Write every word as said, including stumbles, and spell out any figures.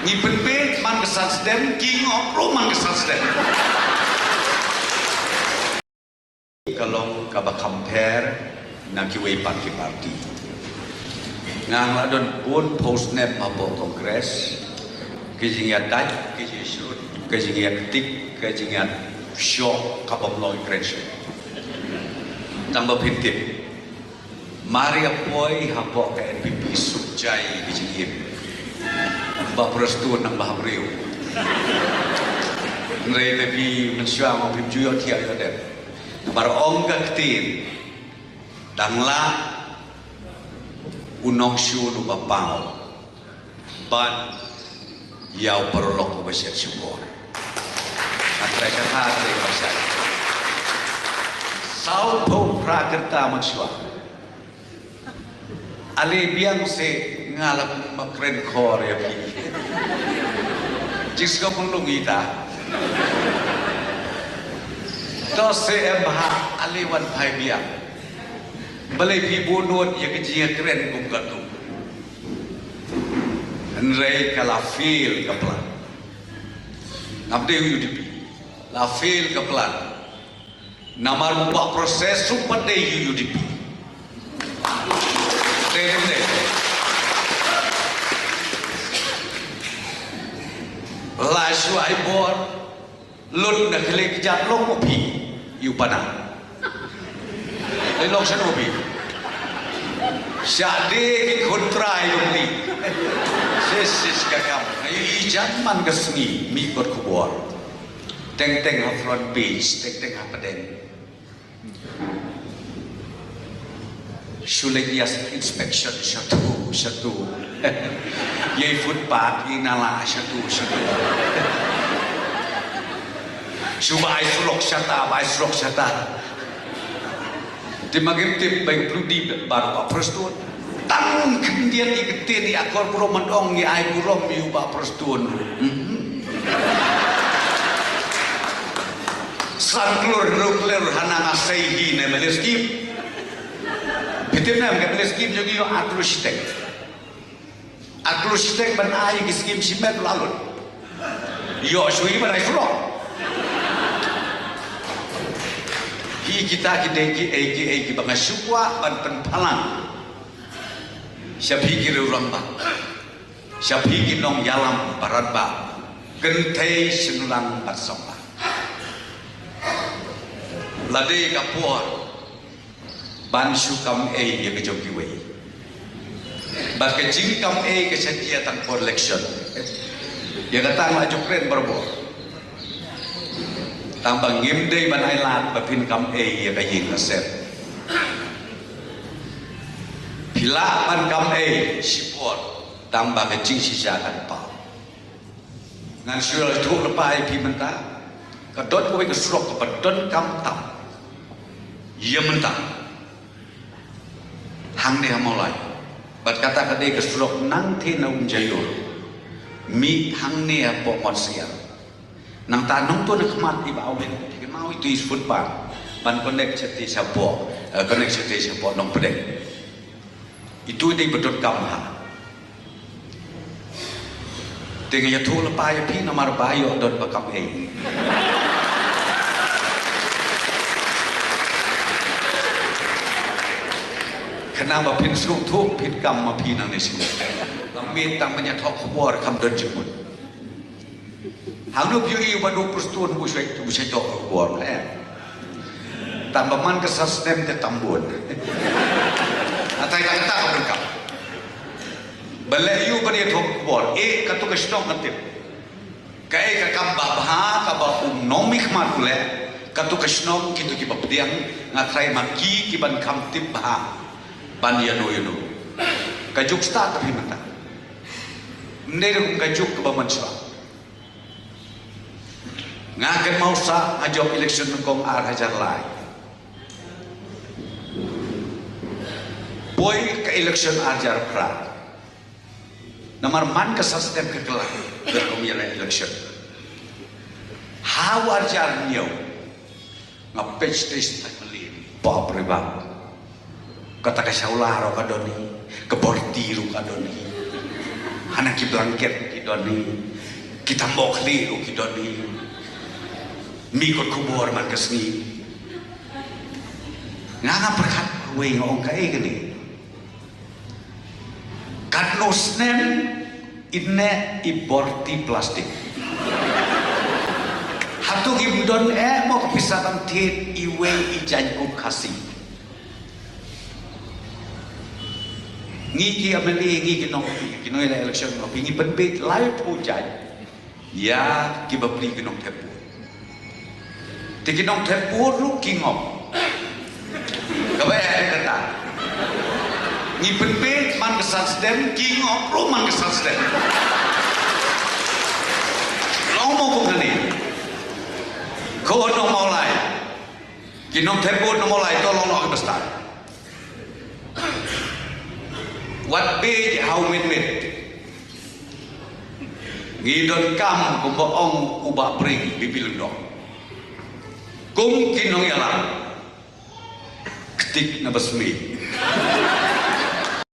Ngi pynbeit man ka san snem, ki ngop ruh man ka san snem. Ka long kaba kham pher na kiwei pat ki party. Nga nga la don bun phew snem hapoh Congress. Ka jingïadait, ka jingshrut, ka jingïaktik, ka jingïashoh, kabym long kren shuh. Tang ba phin tip. Mar ïa poi hapoh ka N P P suk jai ka jingim. Bah Prestone nang bah briew. Hynrei te phi mynshuwa ma phim ju ïohthiah ïoh dep. Namar ong ka ktien, dang lah u nongshun uba paw ban ïa u paralok uba shet shukor. Nga trai kata trai ba shet. Saw phew phra kyrta mynshuwa. Ale biang se nga la kum ma kren khor ïa phi. Jingsngew pynlong ita. To se em ha ale wan phai biang. Balei phi bunut ïa ka jingkren kum katu. Hynrei ka la fail ka plan. Ngam dei U U D P. La fail ka plan. Namar u bah Prestone sum pat dei U U D P. Dei dei dei. La shu ai bor. Lut na khlieh kjat long u phi. Ïa u Panang. Dei long shen u phi. Sha dei ki khun trai u phi. Sis sis ka kam. Ai i jan man ka sngi mi kot khubor. Teng teng ha front page, teng teng ha pdeng. Shu leit ïa inspection shatu shatu. Ïa i footpath, i nala shatu shatu. Shu ba ai surok shata, ba ai surok shata. Te ma ngim tip ba i plu di baroh bah Prestone. Tang khyndiat i ktien i akor burom, man ong ngi ai burom ïa u bah Prestone. Mhm. San klur hynriew klur hana nga sei hi ne M L A skim. Phi tip ne em ka M L A skim jong ngi ïoh ar klur shiteng. Ar klur shiteng ban ai ki skim shimet la lut. Ïoh shuh ban ai surok. Hi kita ki dei kiei kiei kiba nga shu kwah ban pynpaw lang. Sha phi ki rangbah. Sha phi ki nongïalam baroh ba kynthei sngewlang bad samla. La dei ka por ban shu kam ei ïa ka jong kiwei. Bad ka jingkam ei ka shet ïa tang por election. Ïa kata nga ju kren barabor. Tang ba ngim dei ban ai lad ba phin kam ei ïa ka ïing ka sem. Phi lah ban kam ei shipor tang ba ka jingshisha kan paw. Ngan shu ïathuh lypa ïa phi mynta. Ka don kawei ka surok kaba donkam tam ïa mynta. Hangne ha Mawlai. Bad kata ka dei ka surok nangtei na Umjaiur. Mih hangne hapoh Mawsiar. Nangta nangto na khmat i ba awit. Ki mau itu is footpath. Ban connect shatei shapoh. Eh, connect shatei shapoh Nongpdeng. Itu dei ba donkam ha. Te nga ïathuh lypa ïa phi namar ba ïoh don ba kam ei. Khnang ba phin sngewthuh phin kam ma phi nangne sngewthuh. Ba mih tang ban ïathuh khubor kam don jingmut. Hangno phi ïohi u bah Prestone u shait u shait ïathuh khubor eh. Tang ba man ka san snem te tam bun. Atai tang ta ka bun kam. Balei u ban ïathuh khubor eh, kato ka shnong ka tip. Kaei ka kam ba bha kaba u nongmihkhmat u leh, kato ka shnong kito kiba pdiang, nga trai ma ki kiban kham tip bha ban ïano ïano. Ka juk stad ta phi mynta. Ym dei ruh ka juk kaba mynshuwa. Nga kynmaw sah nga jop election nyngkong ar hajar lai. Poi ka election ar hajar phra. Namar man ka san snem ka kylla ka kum ïa la election. Ha u ar hajar hynñiew nga peit stage ta ka lin. Bap re bap. Kata ka shawla ruh ka don hi, ka borti ruh ka don hi. Hana ki blanket ki don hi. Ki tam bok khlieh ruh ki don hi. Mi kot khubor man ka sngi. Nga nga pyrkhat wei nga ong kaei kane. Katno snem i neh i bor ti plastik. Hato kim don eh mo ka pisa ban thied iwei i jaiñkup Khasi. Ngi ki M L A, ngi ki nong, ki nongïaleh election, ngi pynbeit laiphew jaiñ ïa ki bapli ki nongthep vote. Te ki nongthep vote ruh ki ngop. Kaba eh kata. Ngi pynbeit man ka san snem, ki ngop ruh man ka san snem. Long mo kum kane. Ko Nongmawlai. Ki nongthep vote Nongmawlai to long noh ki bastad. Wat beit ha u mynmiet. Ngi donkam kumba ong u Bah Pring, Bibi Lyngdoh. Kum ki nongïalam. Ktik na basmit.